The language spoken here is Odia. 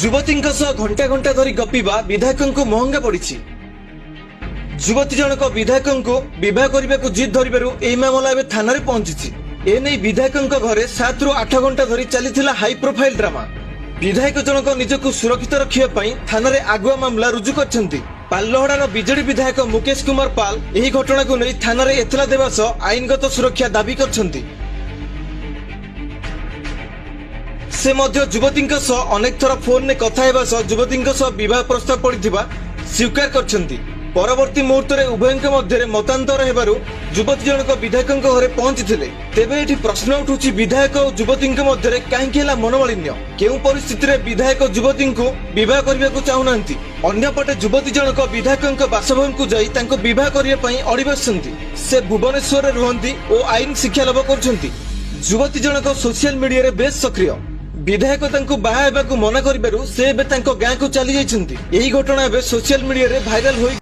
ଯୁବତୀଙ୍କ ସହ ଘଣ୍ଟା ଘଣ୍ଟା ଧରି ଗପିବା ବିଧାୟକଙ୍କୁ ମହଙ୍ଗା ପଡ଼ିଛି। ଯୁବତୀ ଜଣକ ବିଧାୟକଙ୍କୁ ବିବାହ କରିବାକୁ ଜିଦ୍ ଧରିବାରୁ ଏହି ମାମଲା ଏବେ ଥାନାରେ ପହଞ୍ଚିଛି। ଏନେଇ ବିଧାୟକଙ୍କ ଘରେ 7ରୁ 8 ଘଣ୍ଟା ଧରି ଚାଲିଥିଲା ହାଇ ପ୍ରୋଫାଇଲ ଡ୍ରାମା। ବିଧାୟକ ଜଣକ ନିଜକୁ ସୁରକ୍ଷିତ ରଖିବା ପାଇଁ ଥାନାରେ ଆଗୁଆ ମାମଲା ରୁଜୁ କରିଛନ୍ତି। ପାଲଲହଡ଼ାର ବିଜେଡି ବିଧାୟକ ମୁକେଶ କୁମାର ପାଲ ଏହି ଘଟଣାକୁ ନେଇ ଥାନାରେ ଏତଲା ଦେବା ସହ ଆଇନଗତ ସୁରକ୍ଷା ଦାବି କରିଛନ୍ତି। ସେ ମଧ୍ୟ ଯୁବତୀଙ୍କ ସହ ଅନେକ ଥର ଫୋନରେ କଥା ହେବା ସହ ଯୁବତୀଙ୍କ ସହ ବିବାହ ପ୍ରସ୍ତାବ ପଡ଼ିଥିବା ସ୍ୱୀକାର କରିଛନ୍ତି। ପରବର୍ତ୍ତୀ ମୁହୂର୍ତ୍ତରେ ଉଭୟଙ୍କ ମଧ୍ୟରେ ମତାନ୍ତର ହେବାରୁ ଯୁବତୀ ଜଣକ ବିଧାୟକଙ୍କ ଘରେ ପହଞ୍ଚିଥିଲେ। ତେବେ ଏଠି ପ୍ରଶ୍ନ ଉଠୁଛି, ବିଧାୟକ ଓ ଯୁବତୀଙ୍କ ମଧ୍ୟରେ କାହିଁକି ହେଲା ମନୋମାଳିନ୍ୟ? କେଉଁ ପରିସ୍ଥିତିରେ ବିଧାୟକ ଯୁବତୀଙ୍କୁ ବିବାହ କରିବାକୁ ଚାହୁଁନାହାନ୍ତି? ଅନ୍ୟପଟେ ଯୁବତୀ ଜଣକ ବିଧାୟକଙ୍କ ବାସଭବନକୁ ଯାଇ ତାଙ୍କୁ ବିବାହ କରିବା ପାଇଁ ଅଡ଼ି ବସିଛନ୍ତି। ସେ ଭୁବନେଶ୍ୱରରେ ରୁହନ୍ତି ଓ ଆଇନ ଶିକ୍ଷା ଲାଭ କରୁଛନ୍ତି। ଯୁବତୀ ଜଣକ ସୋସିଆଲ ମିଡିଆରେ ବେଶ୍ ସକ୍ରିୟ। ବିଧାୟକ ତାଙ୍କୁ ବାହା ହେବାକୁ ମନା କରିବାରୁ ସେ ଏବେ ତାଙ୍କ ଗାଁକୁ ଚାଲି ଯାଇଛନ୍ତି। ଏହି ଘଟଣା ଏବେ ସୋସିଆଲ ମିଡିଆରେ ଭାଇରାଲ ହୋଇ